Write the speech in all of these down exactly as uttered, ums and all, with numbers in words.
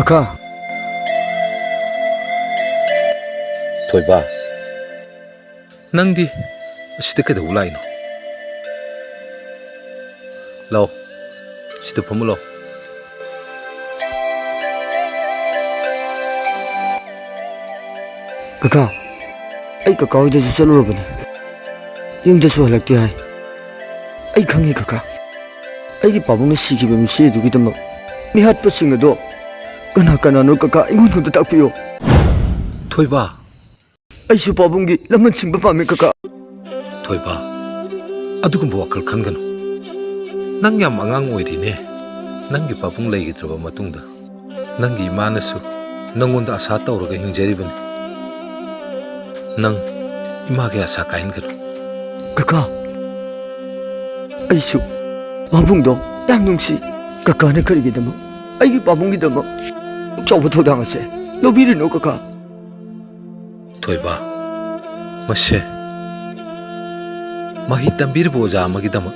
ꯀꯀꯥ꯫ ꯊꯣꯏꯕ, ꯅꯪꯗꯤ ꯑꯁꯤꯗ ꯀꯩꯗꯧꯕ ꯂꯥꯛꯏꯅꯣ? ꯂꯥꯛꯑꯣ, ꯁꯤꯗ ꯐꯝꯃꯨ ꯂꯥꯛꯑꯣ꯫ ꯀꯀꯥ, ꯑꯩ ꯀꯀꯥ ꯍꯣꯏꯗꯁꯨ ꯆꯠꯂꯨꯔꯕꯅꯤ, ꯌꯨꯝꯗꯁꯨ ꯍꯜꯂꯛꯇꯦ ꯍꯥꯏ꯫ ꯑꯩ ꯈꯪꯉꯤ ꯀꯀꯥ, ꯑꯩꯒꯤ ꯄꯥꯕꯨꯡꯅ ꯁꯤꯈꯤꯕ ꯃꯤꯁꯤ ꯑꯗꯨꯒꯤꯗꯃꯛ ꯃꯤꯍꯥꯠꯄꯁꯤꯡ ꯑꯗꯣ ꯀꯅꯥ ꯀꯅꯥꯅꯣ ꯀꯀꯥ, ꯑꯩꯉꯣꯟꯗ ꯑꯝꯇ ꯇꯥꯛꯄꯤꯌꯣ꯫ ꯊꯣꯏꯕ, ꯑꯩꯁꯨ ꯄꯥꯕꯨꯡꯒꯤ ꯂꯃꯟ ꯁꯤꯡꯕ ꯄꯥꯝꯃꯤ ꯀꯀꯥ꯫ ꯊꯣꯏꯕ, ꯑꯗꯨꯒꯨꯝꯕ ꯋꯥꯈꯜ ꯈꯟꯒꯅꯨ꯫ ꯅꯪ ꯌꯥꯝ ꯑꯉꯥꯡ ꯑꯣꯏꯔꯤꯅꯦ꯫ ꯅꯪꯒꯤ ꯄꯥꯕꯨꯡ ꯂꯩꯈꯤꯗ꯭ꯔꯕ ꯃꯇꯨꯡꯗ ꯅꯪꯒꯤ ꯏꯃꯥꯅꯁꯨ ꯅꯪꯉꯣꯟꯗ ꯑꯁꯥ ꯇꯧꯔꯒ ꯍꯤꯡꯖꯔꯤꯕꯅꯤ꯫ ꯅꯪ ꯏꯃꯥꯒꯤ ꯑꯁꯥ ꯀꯥꯏꯍꯟꯒꯅꯨ꯫ ꯀꯀꯥ, ꯑꯩꯁꯨ ꯄꯥꯕꯨꯡꯗꯣ ꯌꯥꯝ ꯅꯨꯡꯁꯤ꯫ ꯀꯀꯥꯅ ꯀꯔꯤꯒꯤꯗꯃꯛ, ꯑꯩꯒꯤ ꯄꯥꯕꯨꯡꯒꯤꯗꯃꯛ ꯑꯗꯨꯛ ꯆꯥꯎꯕ ꯊꯧꯗꯥꯡ ꯑꯁꯦ ꯂꯧꯕꯤꯔꯤꯅꯣ ꯀꯀꯥ? ꯊꯣꯏꯕ, ꯃꯁꯦ ꯃꯍꯩ ꯇꯝꯕꯤꯔꯤꯕ ꯑꯣꯖꯥ ꯑꯃꯒꯤꯗꯃꯛ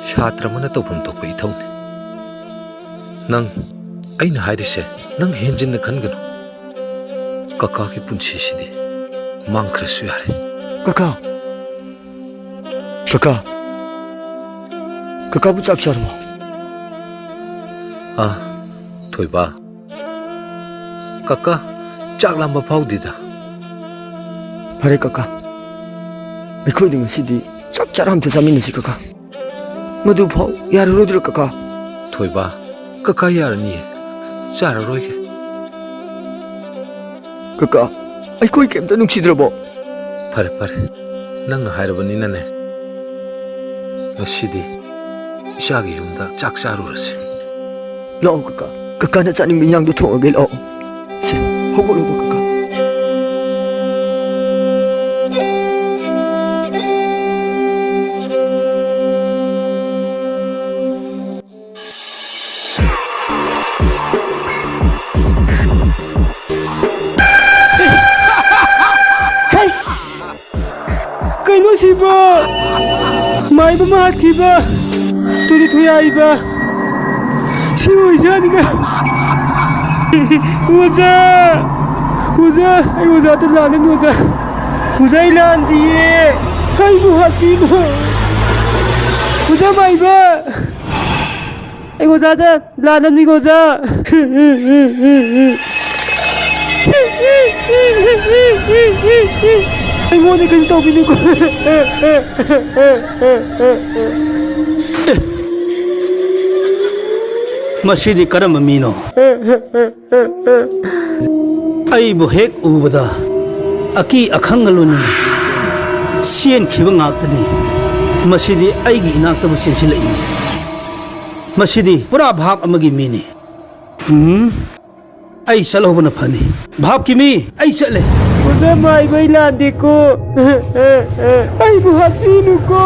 ꯁꯥꯇ꯭ꯔ ꯑꯃꯅ ꯇꯧꯐꯝ ꯊꯣꯛꯄ ꯏꯊꯧꯅꯤ꯫ ꯅꯪ, ꯑꯩꯅ ꯍꯥꯏꯔꯤꯁꯦ ꯅꯪ ꯍꯦꯟꯖꯤꯟꯅ ꯈꯟꯒꯅꯨ꯫ ꯀꯀꯥꯒꯤ ꯄꯨꯟꯁꯤꯁꯤꯗꯤ ꯃꯥꯡꯈ꯭ꯔꯁꯨ ꯌꯥꯔꯦ꯫ ꯀꯀꯥ, ꯀꯀꯥ, ꯀꯀꯥꯕꯨ ꯆꯥꯛ ꯆꯥꯔꯕꯣ? ꯑꯥ, ꯊꯣꯏꯕ, ꯀꯀꯥ, ꯆꯥꯛ ꯂꯥꯝꯕ ꯐꯥꯎꯗꯦꯗ꯫ ꯐꯔꯦ ꯀꯀꯥ, ꯑꯩꯈꯣꯏꯗꯤ ꯉꯁꯤꯗꯤ ꯆꯥꯛ ꯆꯔꯥ ꯑꯝꯇ ꯆꯥꯃꯤꯟꯅꯁꯤ ꯀꯀꯥ꯫ ꯃꯗꯨ ꯐꯥꯎ ꯌꯥꯔꯔꯣꯏꯗ꯭ꯔꯣ ꯀꯀꯥ? ꯊꯣꯏꯕ, ꯀꯀꯥ ꯌꯥꯔꯅꯤꯌꯦ, ꯆꯥꯔꯔꯣꯏꯒꯦ꯫ ꯀꯀꯥ, ꯑꯩꯈꯣꯏ ꯀꯩꯝꯇ ꯅꯨꯡꯁꯤꯗ꯭ꯔꯕꯣ? ꯐꯔꯦ ꯐꯔꯦ, ꯅꯪꯅ ꯍꯥꯏꯔꯕꯅꯤꯅꯅꯦ, ꯉꯁꯤꯗꯤ ꯏꯆꯥꯒꯤ ꯌꯨꯝꯗ ꯆꯥꯛ ꯆꯥꯔꯨꯔꯁꯤ꯫ ꯂꯥꯛꯑꯣ ꯀꯀꯥ, ꯀꯀꯥꯅ ꯆꯥꯅꯤꯡꯕ ꯏꯟꯖꯥꯡꯗꯣ ꯊꯣꯡꯉꯒꯦ, ꯂꯥꯛꯑꯣ꯫ ꯁꯦ, ꯍꯧꯒꯠꯂꯣꯕ ꯀꯀꯥ꯫ ꯍꯩꯁ! ꯀꯩꯅꯣ ꯁꯤꯕꯣ? ꯃꯥꯏꯕ ꯑꯃ ꯍꯥꯠꯈꯤꯕ, ꯇꯨꯔꯤ ꯊꯨꯌꯥꯏꯕ꯫ ꯁꯤ ꯑꯣꯏꯖꯥꯠꯅꯤꯅ꯫ ꯑꯣꯖꯥ! ꯑꯣꯖꯥ! ꯑꯩ ꯑꯣꯖꯥꯗ ꯂꯥꯟꯅꯅꯤ ꯑꯣꯖꯥ! ꯑꯣꯖꯥ, ꯑꯩ ꯂꯥꯟꯗꯤꯌꯦ! ꯑꯩꯕꯨ ꯍꯥꯠꯄꯤꯅꯨ! ꯑꯣꯖꯥ ꯃꯥꯏꯕ! ꯑꯩ ꯑꯣꯖꯥꯗ ꯂꯥꯟꯅꯅꯤꯀꯣ ꯑꯣꯖꯥ! ꯑꯩꯉꯣꯟꯗ ꯀꯩꯁꯨ ꯇꯧꯕꯤꯅꯨꯀꯣ! ꯃꯁꯤꯗꯤ ꯀꯔꯝꯕ ꯃꯤꯅꯣ? ꯑꯩꯕꯨ ꯍꯦꯛ ꯎꯕꯗ ꯑꯀꯤ ꯑꯈꯪꯒ ꯂꯣꯏꯅꯅ ꯆꯦꯟꯈꯤꯕ ꯉꯥꯛꯇꯅꯤ꯫ ꯃꯁꯤꯗꯤ ꯑꯩꯒꯤ ꯏꯅꯥꯛꯇꯕꯨ ꯆꯦꯟꯁꯤꯜꯂꯛꯏ꯫ ꯃꯁꯤꯗꯤ ꯄꯨꯔꯥ ꯚꯥꯞ ꯑꯃꯒꯤ ꯃꯤꯅꯤ꯫ ꯎꯝ, ꯑꯩ ꯆꯠꯍꯧꯕꯅ ꯐꯅꯤ꯫ ꯚꯥꯞꯀꯤ ꯃꯤ, ꯑꯩ ꯆꯠꯂꯦ꯫ ꯑꯣꯖꯥ ꯃꯥꯏꯕ, ꯑꯩ ꯂꯥꯟꯗꯦꯀꯣ꯫ ꯑꯩꯕꯨ ꯍꯥꯠꯄꯤꯅꯨꯀꯣ꯫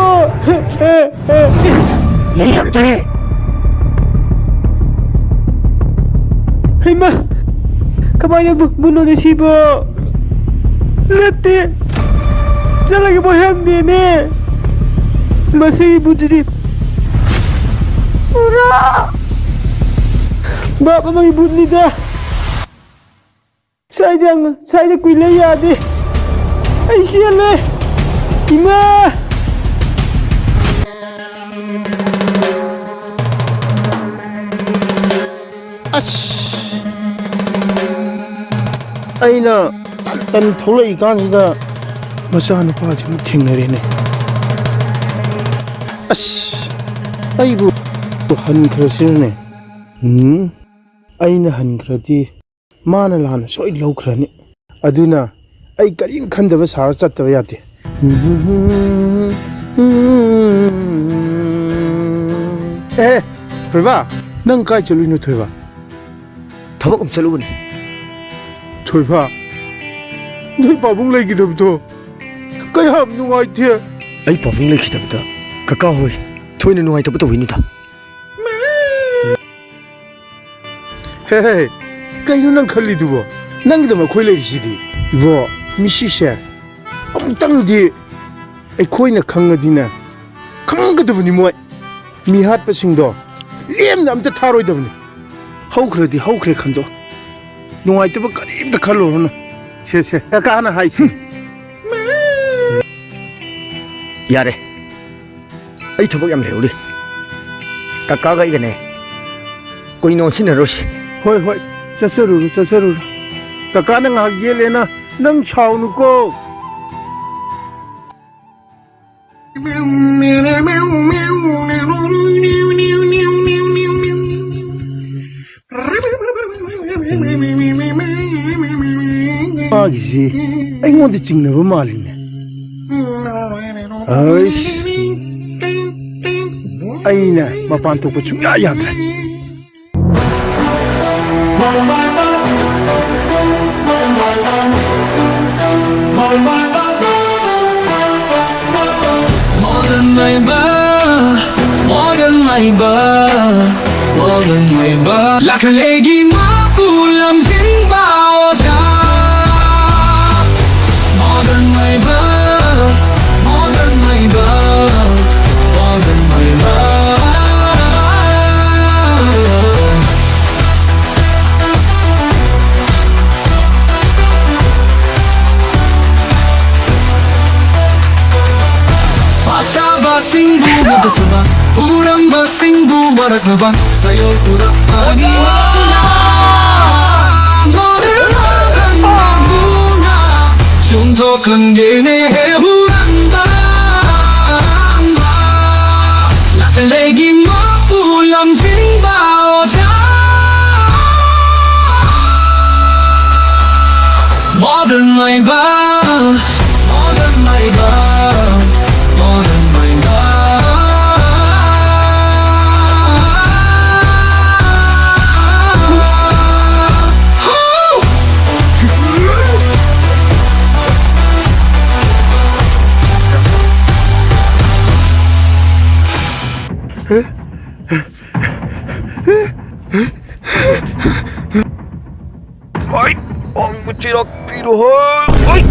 ꯂꯩꯔꯛꯇ꯭ꯔꯦ꯫ ꯍꯩꯃꯥ! ꯀꯃꯥꯏꯅ ꯕꯨ-, ꯕꯨꯠꯅꯣꯅꯦ ꯁꯤꯕꯣ? ꯅꯠꯇꯦ! ꯆꯠꯂꯒꯦ ꯃꯣꯏ ꯍꯟꯗꯦꯅꯦ! ꯃꯁꯤꯒꯤ ꯕꯨꯠꯁꯤꯗꯤ ꯄꯨꯔꯥ ꯚꯥꯞ ꯑꯃꯒꯤ ꯕꯨꯠꯅꯤꯗ! ꯁ꯭ꯋꯥꯏꯗ ꯌꯥꯝ, ꯁ꯭ꯋꯥꯏꯗ ꯀꯨꯏ ꯂꯩ ꯌꯥꯗꯦ! ꯑꯩ ꯆꯦꯜꯂꯦ! ꯏꯃꯥ! ꯑꯁ! ꯑꯩꯅ ꯇꯟ ꯇꯟ ꯊꯣꯛꯂꯛꯏꯀꯥꯟꯁꯤꯗ ꯃꯆꯥꯅꯨꯄꯥꯁꯤꯕꯨ ꯊꯦꯡꯅꯔꯦꯅꯦ꯫ ꯑꯁ! ꯑꯩꯕꯨ ꯍꯟꯈ꯭ꯔꯁꯤꯔꯅꯦ? ꯎꯝ, ꯑꯩꯅ ꯍꯟꯈ꯭ꯔꯗꯤ ꯃꯥꯅ ꯂꯥꯟꯅ ꯁꯣꯏ ꯂꯧꯈ꯭ꯔꯅꯤ꯫ ꯑꯗꯨꯅ ꯑꯩ ꯀꯔꯤꯝ ꯈꯟꯗꯕ ꯁꯥꯔ ꯆꯠꯇꯕ ꯌꯥꯗꯦ꯫ ꯑꯦ, ꯊꯣꯏꯕ, ꯅꯪ ꯀꯥꯏ ꯆꯠꯂꯨꯏꯅꯣ ꯊꯣꯏꯕ? ꯊꯕꯛ ꯑꯃ ꯆꯠꯂꯨꯕꯅꯤ꯫ ꯊꯣꯏꯕ, ꯅꯣꯏ ꯄꯥꯕꯨꯡ ꯂꯩꯈꯤꯗꯕꯗꯣ ꯀꯌꯥꯝ ꯅꯨꯡꯉꯥꯏꯇꯦ꯫ ꯑꯩ ꯄꯥꯕꯨꯡ ꯂꯩꯈꯤꯗꯕꯗ ꯀꯀꯥ ꯍꯣꯏ ꯊꯣꯏꯅ ꯅꯨꯡꯉꯥꯏꯇꯕ ꯇꯧꯋꯤꯅꯤꯗ꯫ ꯍꯦ, ꯍꯦ, ꯀꯩꯅꯣ ꯅꯪ ꯈꯜꯂꯤꯗꯨꯕꯣ? ꯅꯪꯒꯤꯗꯃꯛ ꯑꯩꯈꯣꯏ ꯂꯩꯔꯤꯁꯤꯗꯤ꯫ ꯏꯕꯣ, ꯃꯤꯁꯤꯁꯦ ꯑꯃꯨꯛꯇꯪꯗꯤ ꯑꯩꯈꯣꯏꯅ ꯈꯪꯉꯗꯤꯅꯦ, ꯈꯪꯒꯗꯕꯅꯤ ꯃꯣꯏ꯫ ꯃꯤꯍꯥꯠꯄꯁꯤꯡꯗꯣ ꯂꯦꯝꯅ ꯑꯝꯇ ꯊꯥꯔꯣꯏꯗꯕꯅꯤ꯫ ꯍꯧꯈ꯭ꯔꯗꯤ ꯍꯧꯈ꯭ꯔꯦ ꯈꯟꯗꯣꯛ꯫ ꯅꯨꯡꯉꯥꯏꯇꯕ ꯀꯔꯤꯝꯇ ꯈꯜꯂꯨꯔꯅꯨ꯫ ꯁꯦ, ꯁꯦ, ꯀꯀꯥꯅ ꯍꯥꯏꯁꯤ꯫ ꯌꯥꯔꯦ, ꯑꯩ ꯊꯕꯛ ꯌꯥꯝ ꯂꯩꯍꯧꯔꯤ꯫ ꯀꯀꯥꯒ ꯑꯩꯒꯅꯦ ꯀꯨꯏꯅ ꯑꯣꯟꯁꯤꯟꯅꯔꯣꯏꯁꯤ꯫ ꯍꯣꯏ, ꯍꯣꯏ, ꯆꯠꯆꯔꯨꯔꯣ, ꯆꯠꯆꯔꯨꯔꯣ꯫ ꯀꯀꯥꯅ ꯉꯥꯏꯍꯥꯛ ꯌꯦꯠꯂꯦꯅ ꯅꯪ ꯁꯥꯎꯅꯨꯀꯣ꯫ ꯃꯥꯒꯤꯁꯤ ꯑꯩꯉꯣꯟꯗ ꯆꯤꯡꯅꯕ ꯃꯥꯜꯂꯤꯅꯦ꯫ ꯑꯩꯁ, ꯑꯩꯅ ꯃꯄꯥꯟ ꯊꯣꯛꯄ ꯁꯨꯡꯌꯥ ꯌꯥꯗ꯭ꯔꯦ꯫ Modern Labour, Modern Labour, Modern Labour. ꯂꯥꯛꯂꯦꯒꯤ ꯃꯄꯨ ꯂꯝꯖꯤꯡꯕ ꯑꯣꯖꯥ꯫ Modern Labour, Modern Labour, Modern Labour. ꯐꯠꯇꯕꯁꯤꯡꯕꯨ ꯍꯨꯟꯗꯣꯛꯇꯨꯅ, ꯍꯨꯔꯝꯕꯁꯤꯡꯕꯨ ꯋꯥꯔꯛꯅꯕ ꯁꯥꯏꯑꯣꯟ ꯄꯨꯔꯛꯄꯅꯤ꯫ ꯑꯣꯖꯥ! ꯃꯣꯗꯦꯜ ꯃꯥꯡꯍꯟꯕꯕꯨꯅ ꯆꯨꯝꯊꯣꯛꯍꯟꯒꯦꯅꯦ ꯍꯦ ꯍꯨꯔꯝꯕ꯫ ꯂꯥꯛꯂꯦꯒꯤ ꯃꯄꯨ ꯂꯝꯖꯤꯡꯕ ꯑꯣꯖꯥ꯫ Modern Labour, Modern Labour, Modern Labour. ꯍꯣꯏ, ꯄꯥꯡꯕ ꯆꯩꯔꯥꯛ ꯄꯤꯔꯣ, ꯍꯣꯏ꯫ ꯍꯣꯏ꯫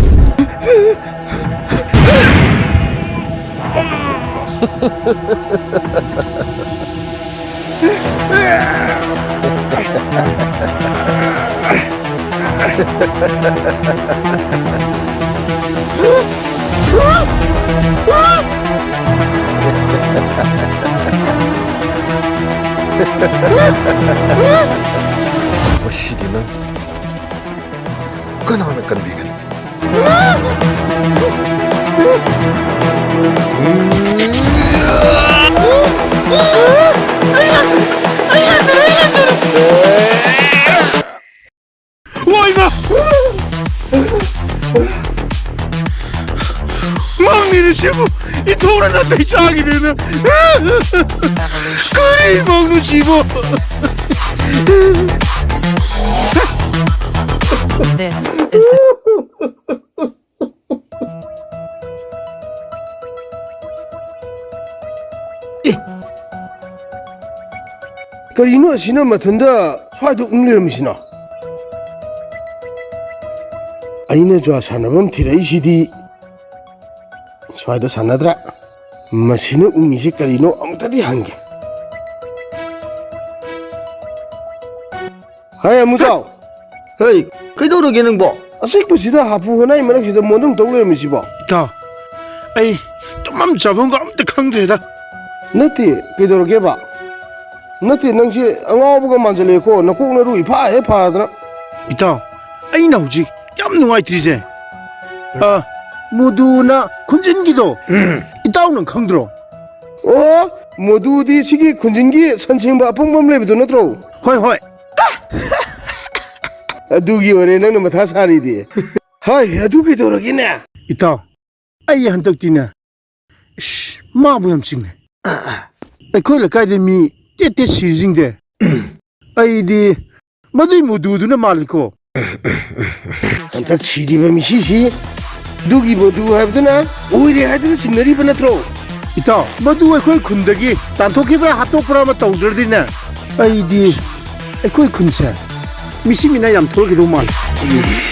ꯃꯁꯤꯗꯤ ꯅꯪ ꯀꯅꯥꯅ ꯀꯟꯕꯤꯒꯅꯤ? ꯋꯥꯏꯃ! ꯃꯪꯅꯤꯅꯦ ꯁꯤꯕꯨ! ꯏꯊꯧꯅ ꯅꯥꯇꯩ ꯆꯥꯈꯤꯗꯦꯗ! ꯀꯔꯤ ꯃꯪꯅꯣ ꯁꯤꯕꯣ? This is the ꯑꯦ! ꯀꯔꯤꯅꯣ ꯑꯁꯤꯅ ꯃꯊꯟꯇ ꯁ꯭ꯋꯥꯏꯗ ꯎꯪ ꯂꯩꯔꯝꯃꯤꯁꯤꯅ? ꯑꯩꯅ ꯖꯨꯋꯥ ꯁꯥꯟꯅꯐꯝ ꯊꯤꯔꯛꯏꯁꯤꯗꯤ ꯁ꯭ꯋꯥꯏꯗ ꯁꯥꯟꯅꯗ꯭ꯔꯥ? ꯃꯁꯤꯅ ꯎꯪꯉꯤꯁꯤ ꯀꯔꯤꯅꯣ ꯑꯃꯨꯛꯇꯗꯤ ꯍꯪꯒꯦ꯫ ꯍꯥꯏ, ꯑꯃꯨꯖꯥꯎ꯫ ꯍꯩ, ꯀꯩꯗꯧꯔꯒꯦ ꯅꯪꯕꯣ? ꯑꯆꯤꯛꯄꯁꯤꯗ ꯍꯥꯄꯨ ꯍꯅꯥꯏ ꯃꯔꯛꯁꯤꯗ ꯃꯣꯟꯗꯨꯝ ꯇꯧ ꯂꯩꯔꯝꯃꯤꯁꯤꯕꯣ? ꯏꯇꯥꯎ, ꯑꯩ ꯇꯨꯝꯐꯝ ꯆꯥꯐꯝꯒ ꯑꯝꯇ ꯈꯪꯗ꯭ꯔꯦꯗ꯫ ꯅꯠꯇꯦ, ꯀꯩꯗꯧꯔꯒꯦꯕ? ꯅꯠꯇꯦ, ꯅꯪꯁꯦ ꯑꯉꯥꯎꯕꯒ ꯃꯥꯟꯁꯤꯜꯂꯛꯑꯦꯀꯣ, ꯅꯀꯣꯛ ꯅꯔꯨ ꯏꯐꯥ ꯍꯦꯛ ꯐꯥꯗꯅ꯫ ꯏꯇꯥꯎ, ꯑꯩꯅ ꯍꯧꯖꯤꯛ ꯌꯥꯝ ꯅꯨꯡꯉꯥꯏꯇ꯭ꯔꯤꯁꯦ, ꯑ, ꯃꯨꯗꯨꯅ ꯈꯨꯟꯖꯤꯟꯒꯤꯗꯣ, ꯏꯇꯥꯎ ꯅꯪ ꯈꯪꯗ꯭ꯔꯣ? ꯑꯣ, ꯃꯨꯗꯨꯗꯤ ꯁꯤꯒꯤ ꯈꯨꯟꯖꯤꯟꯒꯤ ꯁꯟ ꯁꯦꯡꯕ ꯑꯄꯪꯕ ꯑꯃ ꯂꯩꯕꯗꯣ ꯅꯠꯇ꯭ꯔꯣ? ꯍꯣꯏ, ꯍꯣꯏ꯫ ꯑꯗꯨꯒꯤ ꯑꯣꯏꯔꯦ ꯅꯪꯅ ꯃꯊꯥ ꯁꯥꯔꯤꯗꯤ꯫ ꯍꯥꯏ, ꯑꯗꯨ ꯀꯩꯗꯧꯔꯒꯦꯅꯦ? ꯏꯇꯥꯎ, ꯑꯩ ꯍꯟꯗꯛꯇꯤꯅꯦ, ꯏꯁ, ꯃꯥꯕꯨ ꯌꯥꯝ ꯆꯤꯡꯅꯩ꯫ ꯑꯩꯈꯣꯏ ꯂꯩꯀꯥꯏꯗ ꯃꯤ ꯇꯦꯠ ꯇꯦꯠ ꯁꯤꯔꯤꯁꯤꯡꯁꯦ, ꯑꯩꯗꯤ ꯃꯗꯨꯏ ꯃꯨꯗꯨꯗꯨꯅ ꯃꯥꯜꯂꯤꯀꯣ꯫ ꯍꯟꯗꯛ ꯁꯤꯔꯤꯕ ꯃꯤꯁꯤꯁꯤ ꯑꯗꯨꯒꯤ ꯃꯨꯗꯨ ꯍꯥꯏꯕꯗꯨꯅ ꯑꯣꯏꯔꯦ ꯍꯥꯏꯗꯨꯅ ꯆꯤꯡꯅꯔꯤꯕ ꯅꯠꯇ꯭ꯔꯣ? ꯏꯇꯥꯎ, ꯃꯗꯨ ꯑꯩꯈꯣꯏ ꯈꯨꯟꯗꯒꯤ ꯇꯥꯟꯊꯣꯛꯈꯤꯕ꯭ꯔꯥ ꯍꯥꯠꯇꯣꯛꯄ꯭ꯔꯥ ꯑꯃ ꯇꯧꯗ꯭ꯔꯗꯤꯅꯦ, ꯑꯩꯗꯤ ꯑꯩꯈꯣꯏ ꯈꯨꯟꯁꯦ ꯃꯤꯁꯤ ꯃꯤꯅꯥ ꯌꯥꯝ ꯊꯣꯛꯂꯛꯈꯤꯗꯧ ꯃꯥꯜꯂꯦ꯫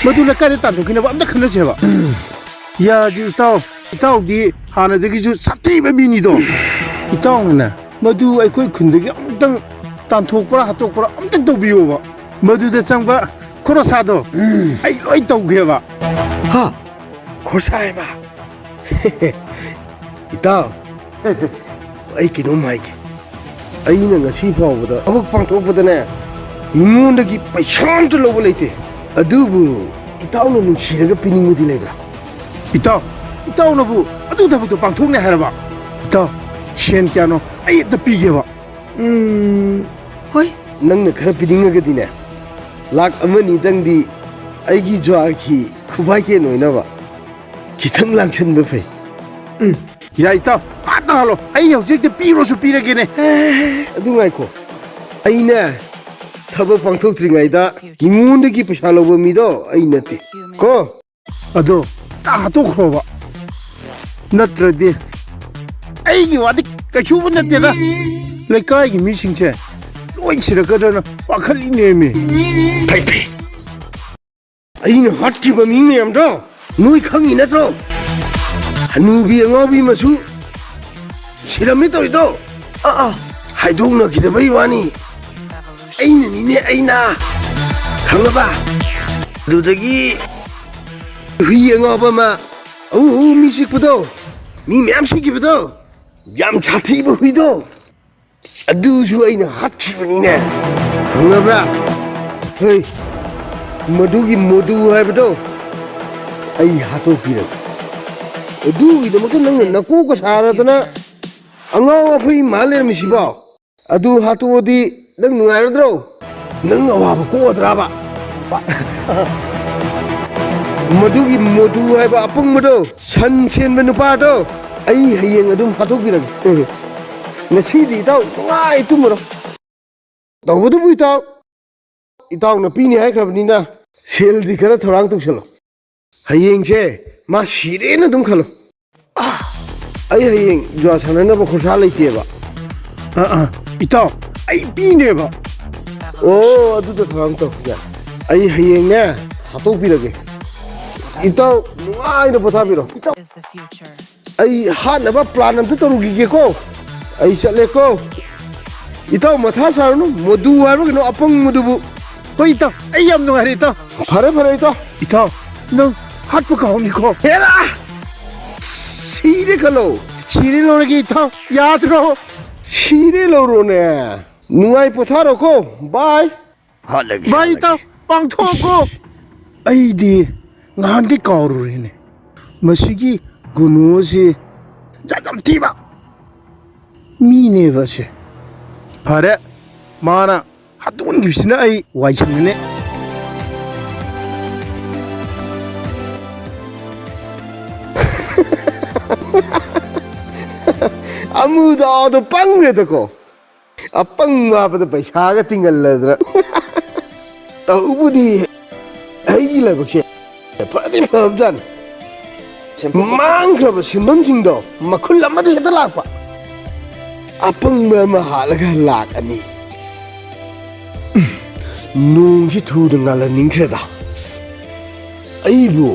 ꯃꯗꯨ ꯂꯩꯀꯥꯏꯗ ꯇꯥꯟꯊꯣꯛꯈꯤꯅꯕ ꯑꯝꯇ ꯈꯟꯅꯁꯦꯕ꯫ ꯌꯥꯔꯗꯤ ꯏꯇꯥꯎ, ꯏꯇꯥꯎꯗꯤ ꯍꯥꯟꯅꯗꯒꯤꯁꯨ ꯁꯥꯊꯤꯕ ꯃꯤꯅꯤꯗꯣ꯫ ꯏꯇꯥꯎꯅꯅꯦ, ꯃꯗꯨ ꯑꯩꯈꯣꯏ ꯈꯨꯟꯗꯒꯤ ꯑꯃꯨꯛꯇꯪ ꯇꯥꯟꯊꯣꯛꯄ꯭ꯔꯥ ꯍꯥꯠꯇꯣꯛꯄ꯭ꯔꯥ ꯑꯝꯇꯪ ꯇꯧꯕꯤꯌꯣꯕ꯫ ꯃꯗꯨꯗ ꯆꯪꯕ ꯈꯣꯔꯁꯥꯗꯣ ꯑꯩ ꯂꯣꯏ ꯇꯧꯒꯦꯕ꯫ ꯍꯥ? ꯈꯣꯔꯁꯥ ꯍꯥꯏꯕ? ꯏꯇꯥꯎ, ꯑꯩ ꯀꯩꯅꯣꯝ ꯍꯥꯏꯒꯦ꯫ ꯑꯩꯅ ꯉꯁꯤ ꯐꯥꯎꯕꯗ ꯊꯕꯛ ꯄꯥꯡꯊꯣꯛꯄꯗꯅꯦ, ꯃꯤꯉꯣꯟꯗꯒꯤ ꯄꯩꯁꯥ ꯑꯝꯇ ꯂꯧꯕ ꯂꯩꯇꯦ꯫ ꯑꯗꯨꯕꯨ ꯏꯇꯥꯎꯅ ꯅꯨꯡꯁꯤꯔꯒ ꯄꯤꯅꯤꯡꯕꯗꯤ ꯂꯩꯕ꯭ꯔꯥ? ꯏꯇꯥꯎ, ꯏꯇꯥꯎꯅꯕꯨ ꯑꯗꯨ ꯊꯕꯛꯇꯣ ꯄꯥꯡꯊꯣꯛꯅꯦ ꯍꯥꯏꯔꯕ? ꯏꯇꯥꯎ, ꯁꯦꯟ ꯀꯌꯥꯅꯣ ꯑꯩ ꯍꯦꯛꯇ ꯄꯤꯒꯦꯕ꯫ ꯎꯝ, ꯍꯣꯏ꯫ ꯅꯪꯅ ꯈꯔ ꯄꯤꯅꯤꯡꯉꯒꯗꯤꯅꯦ, ꯂꯥꯛ ꯑꯃ ꯑꯅꯤꯗꯪꯗꯤ ꯑꯩꯒꯤ ꯖ꯭ꯋꯥꯔꯒꯤ ꯈꯨꯕꯥꯏ ꯀꯦꯟ ꯑꯣꯏꯅꯕ ꯈꯤꯇꯪ ꯂꯥꯡꯁꯟꯕ ꯐꯩ꯫ ꯎꯝ, ꯌꯥꯏ ꯏꯇꯥꯎ, ꯐꯠ ꯇꯧꯍꯜꯂꯣ꯫ ꯑꯩ ꯍꯧꯖꯤꯛꯇ ꯄꯤꯔꯣꯁꯨ ꯄꯤꯔꯒꯦꯅꯦ꯫ ꯑꯦ, ꯑꯗꯨ ꯉꯥꯏꯈꯣ꯫ ꯑꯩꯅꯦ, ꯊꯕꯛ ꯄꯥꯡꯊꯣꯛꯇ꯭ꯔꯤꯉꯩꯗ ꯃꯤꯉꯣꯟꯗꯒꯤ ꯄꯩꯁꯥ ꯂꯧꯕ ꯃꯤꯗꯣ ꯑꯩ ꯅꯠꯇꯦ꯫ ꯀꯣ? ꯑꯗꯣ ꯇꯥ ꯍꯥꯠꯇꯣꯛꯈ꯭ꯔꯣꯕ꯫ ꯅꯠꯇ꯭ꯔꯗꯤ ꯑꯩꯒꯤ ꯋꯥꯗꯤ ꯀꯩꯁꯨꯕꯨ ꯅꯠꯇꯦꯗ꯫ ꯂꯩꯀꯥꯏꯒꯤ ꯃꯤꯁꯤꯡꯁꯦ ꯂꯣꯏ ꯁꯤꯔꯛꯀꯗ꯭ꯔꯅ ꯄꯥꯈꯠꯂꯤꯅꯦꯃꯤ꯫ ꯐꯩ, ꯐꯩ꯫ ꯑꯩꯅ ꯍꯥꯠꯈꯤꯕ ꯃꯤ ꯃꯌꯥꯝꯗꯣ ꯅꯣꯏ ꯈꯪꯉꯤ ꯅꯠꯇ꯭ꯔꯣ? ꯍꯅꯨꯕꯤ ꯑꯉꯥꯎꯕꯤ ꯃꯁꯨ ꯁꯤꯔꯝꯃꯤ ꯇꯧꯔꯤꯗꯣ꯫ ꯑꯥ, ꯑꯥ꯫ ꯍꯥꯏꯗꯣꯛꯅꯈꯤꯗꯕꯩ ꯋꯥꯅꯤ꯫ ꯑꯩꯅꯅꯤꯅꯦ, ꯑꯩꯅ꯫ ꯈꯪꯉꯕ? ꯑꯗꯨꯗꯒꯤ ꯍꯨꯏ ꯑꯉꯥꯎꯕ ꯑꯃ ꯑꯎ ꯑꯎ ꯃꯤ ꯆꯤꯛꯄꯗꯣ, ꯃꯤ ꯃꯌꯥꯝ ꯁꯤꯈꯤꯕꯗꯣ, ꯌꯥꯝ ꯁꯥꯊꯤꯕ ꯍꯨꯏꯗꯣ, ꯑꯗꯨꯁꯨ ꯑꯩꯅ ꯍꯥꯠꯈꯤꯕꯅꯤꯅꯦ꯫ ꯈꯪꯉꯕ꯭ꯔꯥ? ꯍꯣꯏ, ꯃꯗꯨꯒꯤ ꯃꯣꯗꯨ ꯍꯥꯏꯕꯗꯣ ꯑꯩ ꯍꯥꯠꯇꯣꯛꯄꯤꯔꯒꯦ꯫ ꯑꯗꯨꯒꯤꯗꯃꯛꯇ ꯅꯪꯅ ꯅꯀꯣꯛꯀ ꯁꯥꯔꯗꯅ ꯑꯉꯥꯎ ꯑꯐꯩ ꯃꯥꯜ ꯂꯩꯔꯝꯃꯤꯁꯤꯕꯣ? ꯑꯗꯨ ꯍꯥꯠꯇꯣꯛꯑꯗꯤ ꯅꯪ ꯅꯨꯡꯉꯥꯏꯔꯗ꯭ꯔꯣ? ꯅꯪ ꯑꯋꯥꯕ ꯀꯣꯛꯑꯗ꯭ꯔꯕ? ꯃꯗꯨꯒꯤ ꯃꯣꯗꯨ ꯍꯥꯏꯕ ꯑꯄꯪꯕꯗꯣ, ꯁꯟ ꯁꯦꯟꯕ ꯅꯨꯄꯥꯗꯣ, ꯑꯩ ꯍꯌꯦꯡ ꯑꯗꯨꯝ ꯍꯥꯠꯇꯣꯛꯄꯤꯔꯒꯦ꯫ ꯉꯁꯤꯗꯤ ꯏꯇꯥꯎ ꯅꯨꯡꯉꯥꯏ ꯇꯨꯝꯃꯨꯔꯣ꯫ ꯇꯧꯕꯗꯨꯕꯨ ꯏꯇꯥꯎ, ꯏꯇꯥꯎꯅ ꯄꯤꯅꯤ ꯍꯥꯏꯈ꯭ꯔꯕꯅꯤꯅ ꯁꯦꯜꯗꯤ ꯈꯔ ꯊꯧꯔꯥꯡ ꯇꯧꯁꯜꯂꯣ꯫ ꯍꯌꯦꯡꯁꯦ ꯃꯥ ꯁꯤꯔꯦꯅ ꯑꯗꯨꯝ ꯈꯜꯂꯣ꯫ ꯑꯩ ꯍꯌꯦꯡ ꯖꯨꯋꯥ ꯁꯥꯟꯅꯅꯕ ꯈꯣꯔꯁꯥ ꯂꯩꯇꯦꯕ꯫ ꯑꯥ, ꯑꯥ, ꯏꯇꯥꯎ, ꯑꯩ ꯄꯤꯅꯦꯕ꯫ ꯑꯣ, ꯑꯗꯨꯗ ꯊꯧꯔꯥꯡ ꯇꯧ꯫ ꯌꯥꯏ꯫ ꯑꯩ ꯍꯌꯦꯡꯅꯦ ꯍꯥꯠꯇꯣꯛꯄꯤꯔꯒꯦ꯫ ꯏꯇꯥꯎ ꯅꯨꯡꯉꯥꯏꯅ ꯄꯣꯊꯥꯕꯤꯔꯣ꯫ ꯏꯇꯥꯎ, ꯑꯩ ꯍꯥꯠꯅꯕ ꯄ꯭ꯂꯥꯟ ꯑꯝꯇ ꯇꯧꯔꯨꯈꯤꯒꯦꯀꯣ꯫ ꯑꯩ ꯆꯠꯂꯦꯀꯣ꯫ ꯏꯇꯥꯎ ꯃꯊꯥ ꯁꯥꯔꯨꯅꯨ, ꯃꯣꯗꯨ ꯍꯥꯏꯕ ꯀꯩꯅꯣ ꯑꯄꯪꯕꯗꯨꯕꯨ꯫ ꯍꯣꯏ ꯏꯇꯥꯎ, ꯑꯩ ꯌꯥꯝ ꯅꯨꯡꯉꯥꯏꯔꯦ ꯏꯇꯥꯎ꯫ ꯐꯔꯦ ꯐꯔꯦ ꯏꯇꯥꯎ꯫ ꯏꯇꯥꯎ, ꯅꯪ ꯍꯥꯠꯄ ꯀꯥꯎꯅꯤꯀꯣ꯫ ꯍꯦꯔꯥ! ꯁꯤꯔꯦ ꯈꯜꯂꯣ꯫ ꯁꯤꯔꯦ ꯂꯧꯔꯒꯦ ꯏꯇꯥꯎ, ꯌꯥꯗ꯭ꯔꯣ? ꯁꯤꯔꯦ ꯂꯧꯔꯣꯅꯦ꯫ ꯅꯨꯡꯉꯥꯏ ꯄꯣꯊꯥꯔꯣꯀꯣ꯫ ꯕꯥꯏ꯫ ꯍꯥꯠꯂꯒꯦ, ꯕꯥꯏ ꯍꯥꯠꯂꯒꯦ꯫ ꯏꯇꯥꯎ, ꯄꯥꯡꯊꯣꯛꯑꯣꯀꯣ꯫ ꯑꯩꯗꯤ ꯉꯍꯥꯟꯗꯤ ꯀꯥꯎꯔꯨꯔꯦꯅꯦ꯫ ꯃꯁꯤꯒꯤ ꯒꯨꯅꯨ ꯑꯁꯤ ꯖꯥꯠ ꯌꯥꯝ ꯊꯤꯕ ꯃꯤꯅꯦꯕ ꯑꯁꯦ꯫ ꯐꯔꯦ, ꯃꯥꯅ ꯍꯥꯠꯇꯣꯛꯍꯟꯈꯤꯕꯁꯤꯅ ꯑꯩ ꯋꯥꯏ ꯁꯪꯉꯅꯤ꯫ ꯑꯃꯨꯗꯥꯗꯣ ꯄꯪꯈ꯭ꯔꯦꯗꯀꯣ꯫ ꯑꯄꯪꯕ ꯍꯥꯞꯄꯗ ꯄꯩꯁꯥꯒ ꯇꯤꯡꯍꯜꯂꯗꯅ꯫ ꯇꯧꯕꯨꯗꯤ ꯑꯩꯒꯤ ꯂꯥꯏꯕꯛꯁꯦ ꯐꯗꯤ ꯐꯕꯖꯥꯠꯅꯤ꯫ ꯃꯥꯡꯈ꯭ꯔꯕ ꯁꯤꯟꯐꯝꯁꯤꯡꯗꯣ ꯃꯈꯨꯜ ꯑꯃꯗ ꯍꯦꯛꯇ ꯂꯥꯛꯄ꯫ ꯑꯄꯪꯕ ꯑꯃ ꯍꯥꯠꯂꯒ ꯂꯥꯛ ꯑꯅꯤ꯫ ꯅꯣꯡꯁꯤ ꯊꯨꯅ ꯉꯥꯜꯍꯟꯅꯤꯡꯈ꯭ꯔꯦꯗ꯫ ꯑꯩꯕꯨ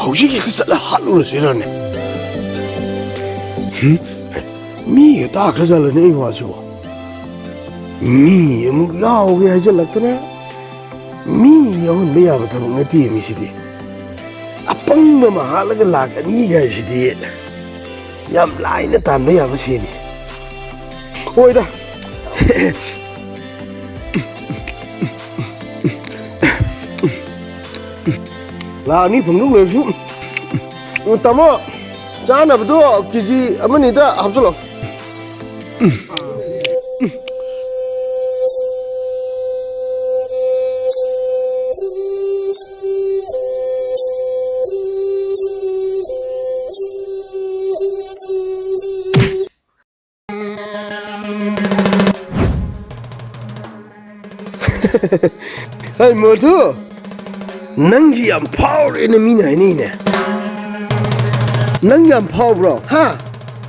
ꯍꯧꯖꯤꯛ ꯍꯦꯛꯇ ꯆꯠꯂ ꯍꯥꯠꯂꯨꯔꯁꯤꯔꯅꯦ? ꯍꯨꯝ? ꯃꯤꯒ ꯇꯥꯈ꯭ꯔꯖꯥꯠꯂꯅꯦ ꯑꯩ ꯋꯥꯁꯤꯕꯣ? ꯃꯤ ꯑꯃꯨꯛ ꯌꯥꯎꯒꯦ ꯍꯥꯏꯖꯜꯂꯛꯇꯅ꯫ ꯃꯤ ꯌꯥꯎꯍꯟꯕ ꯌꯥꯕ ꯊꯕꯛ ꯅꯠꯇꯦ ꯃꯤꯁꯤꯗꯤ꯫ ꯑꯄꯪꯕ ꯑꯃ ꯍꯥꯠꯂꯒ ꯂꯥꯛ ꯑꯅꯤ ꯀꯥꯏꯁꯤꯗꯤ ꯌꯥꯝ ꯂꯥꯏꯅ ꯇꯥꯟꯕ ꯌꯥꯕ ꯁꯦꯟꯅꯤ꯫ ꯍꯣꯏꯗ꯫ ꯂꯥꯛ ꯑꯅꯤ ꯐꯪꯗꯧ ꯂꯩꯔꯁꯨ꯫ ꯇꯥꯃꯣ, ꯆꯥꯅꯕꯗꯣ ꯀꯦ ꯖꯤ ꯑꯃꯅꯤꯗ ꯍꯥꯞꯆꯤꯜꯂꯣ꯫ ꯍꯩ ꯃꯣꯊꯨ, ꯅꯪꯁꯤ ꯌꯥꯝ ꯐꯥꯎꯔꯦꯅ ꯃꯤꯅ ꯍꯥꯏꯅꯩꯅꯦ꯫ ꯅꯪ ꯌꯥꯝ ꯐꯥꯎꯕ꯭ꯔꯣ? ꯍꯥ?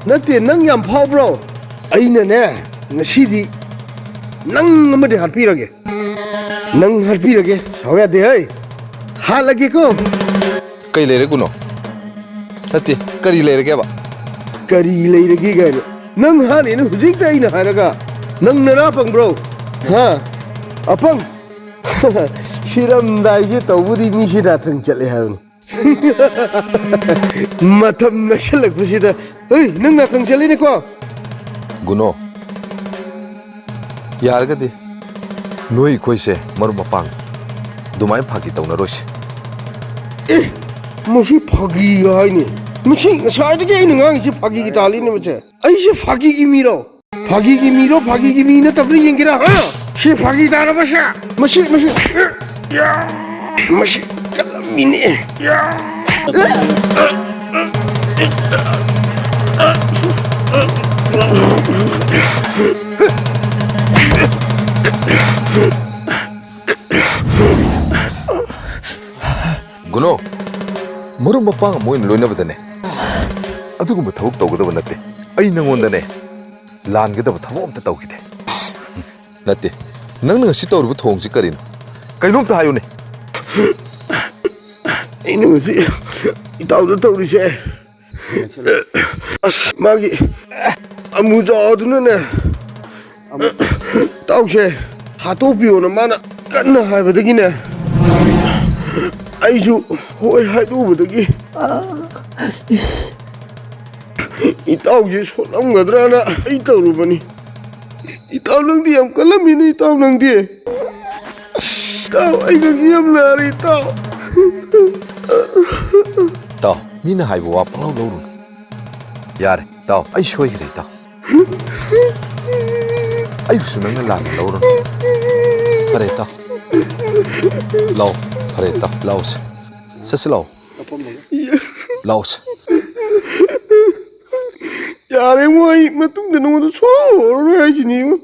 ꯅꯠꯇꯦ, ꯅꯪ ꯌꯥꯝ ꯐꯥꯎꯕ꯭ꯔꯣ? ꯑꯩꯅꯅꯦ, ꯉꯁꯤꯗꯤ ꯅꯪ ꯑꯃꯗꯤ ꯍꯥꯠꯄꯤꯔꯒꯦ꯫ ꯅꯪ ꯍꯥꯠꯄꯤꯔꯒꯦ, ꯁꯥꯎ ꯌꯥꯗꯦ ꯍꯩ꯫ ꯍꯥꯠꯂꯒꯦꯀꯣ꯫ ꯀꯩ ꯂꯩꯔꯦ ꯀꯨꯅꯣ? ꯅꯠꯇꯦ, ꯀꯔꯤ ꯂꯩꯔꯒꯦꯕ? ꯀꯔꯤ ꯂꯩꯔꯒꯦ ꯀꯥꯏꯅ? ꯅꯪ ꯍꯥꯠꯂꯦꯅ ꯍꯧꯖꯤꯛꯇ ꯑꯩꯅ ꯍꯥꯏꯔꯒ ꯅꯪ ꯅꯔꯥ ꯄꯪꯕ꯭ꯔꯣ? ꯍꯥ? ꯑꯄꯪ! ꯁꯤꯔꯝꯗꯥꯏꯁꯦ ꯇꯧꯕꯗꯤ ꯃꯤꯁꯤ ꯅꯥꯊꯪ ꯆꯠꯂꯦ ꯍꯥꯏꯕꯅꯤ꯫ ꯃꯇꯝ ꯅꯛꯁꯜꯂꯛꯄꯁꯤꯗ, ꯍꯣꯏ, ꯅꯪ ꯅꯥꯊꯪ ꯆꯠꯂꯤꯅꯦꯀꯣ꯫ ꯒꯨꯅꯣ, ꯌꯥꯔꯒꯗꯤ ꯅꯣꯏ ꯑꯩꯈꯣꯏꯁꯦ ꯃꯔꯨꯞ ꯃꯄꯥꯡ ꯑꯗꯨꯃꯥꯏꯅ ꯐꯥꯒꯤ ꯇꯧꯅꯔꯣꯏꯁꯤ꯫ ꯑꯦ, ꯃꯁꯤ ꯐꯥꯒꯤꯒ ꯍꯥꯏꯅꯤ꯫ ꯃꯁꯤ ꯉꯁꯥꯏꯗꯒꯤ ꯑꯩꯅ ꯉꯥꯡꯉꯤꯁꯤ ꯐꯥꯒꯤꯒꯤ ꯇꯥꯜꯂꯤꯅꯦ ꯃꯁꯦ꯫ ꯑꯩꯁꯦ ꯐꯥꯒꯤꯒꯤ ꯃꯤꯔꯣ? ꯐꯥꯒꯤꯒꯤ ꯃꯤꯔꯣ, ꯐꯥꯒꯤꯒꯤ ꯃꯤ ꯅꯠꯇꯕ꯭ꯔꯥ ꯌꯦꯡꯒꯦꯔꯥ, ꯍꯥ? ꯁꯤ ꯐꯥꯒꯤ ꯇꯥꯔꯕꯁꯦ? ꯃꯁꯤ, ꯃꯁꯤ, ꯃꯁꯤ ꯀꯜꯂꯝꯃꯤꯅꯦ꯫ ꯒꯨꯅꯣ, ꯃꯔꯨꯞ ꯃꯄꯥꯡ ꯑꯃ ꯑꯣꯏꯅ ꯂꯣꯏꯅꯕꯗꯅꯦ ꯑꯗꯨꯒꯨꯝꯕ ꯊꯕꯛ ꯇꯧꯒꯗꯕ ꯅꯠꯇꯦ꯫ ꯑꯩ ꯅꯉꯣꯟꯗꯅꯦ ꯂꯥꯟꯒꯗꯕ ꯊꯕꯛ ꯑꯝꯇ ꯇꯧꯈꯤꯗꯦ꯫ ꯅꯠꯇꯦ, ꯅꯪꯅ ꯉꯁꯤ ꯇꯧꯔꯤꯕ ꯊꯧꯑꯣꯡꯁꯤ ꯀꯔꯤꯅꯣ? ꯀꯩꯅꯣꯝꯇ ꯍꯥꯏꯌꯨꯅꯦ꯫ ꯑꯩꯅ ꯉꯁꯤ ꯏꯇꯥꯎꯗ ꯇꯧꯔꯤꯁꯦ, ꯑꯁ, ꯃꯥꯒꯤ ꯑꯃꯨꯖꯥꯎ ꯑꯗꯨꯅꯅꯦ, ꯏꯇꯥꯎꯁꯦ ꯍꯥꯠꯇꯣꯛꯄꯤꯌꯣꯅ ꯃꯥꯅ ꯀꯟꯅ ꯍꯥꯏꯕꯗꯒꯤꯅꯦ, ꯑꯩꯁꯨ ꯍꯣꯏ ꯍꯥꯏꯗꯣꯛꯎꯕꯗꯒꯤ ꯏꯇꯥꯎꯁꯦ ꯁꯣꯛꯂꯝꯒꯗ꯭ꯔꯅ ꯑꯩ ꯇꯧꯔꯨꯕꯅꯤ꯫ ꯏꯇꯥꯎ, ꯅꯪꯗꯤ ꯌꯥꯝ ꯀꯜꯂꯝꯃꯤꯅꯦ, ꯏꯇꯥꯎ, ꯅꯪꯗꯤ꯫ ꯏꯇꯥꯎ, ꯑꯩ ꯉꯛꯁꯤ ꯌꯥꯝ ꯅꯥꯔꯦ, ꯏꯇꯥꯎ꯫ ꯏꯇꯥꯎ, ꯃꯤꯅ ꯍꯥꯏꯕ ꯋꯥ ꯄꯪꯂꯧ ꯂꯧꯔꯨꯅꯨ꯫ ꯌꯥꯔꯦ, ꯏꯇꯥꯎ, ꯑꯩ ꯁꯣꯏꯈ꯭ꯔꯦ, ꯏꯇꯥꯎ꯫ ꯑꯩꯕꯨꯁꯨ ꯅꯪꯅ ꯂꯥꯟꯅ ꯂꯧꯔꯨꯅꯨ꯫ ꯐꯔꯦ, ꯏꯇꯥꯎ꯫ ꯂꯥꯛꯑꯣ, ꯐꯔꯦ, ꯏꯇꯥꯎ, ꯂꯥꯛꯑꯣꯁꯦ꯫ ꯆꯠꯁꯤ ꯂꯥꯛꯑꯣ꯫ ꯂꯥꯛꯑꯣꯁꯦ꯫ ꯌꯥꯔꯦ, ꯃꯣꯏ ꯃꯇꯨꯡꯗ ꯅꯉꯣꯟꯗ ꯁꯣꯛꯑꯔꯣꯏ ꯍꯥꯏꯁꯤꯅꯤ꯫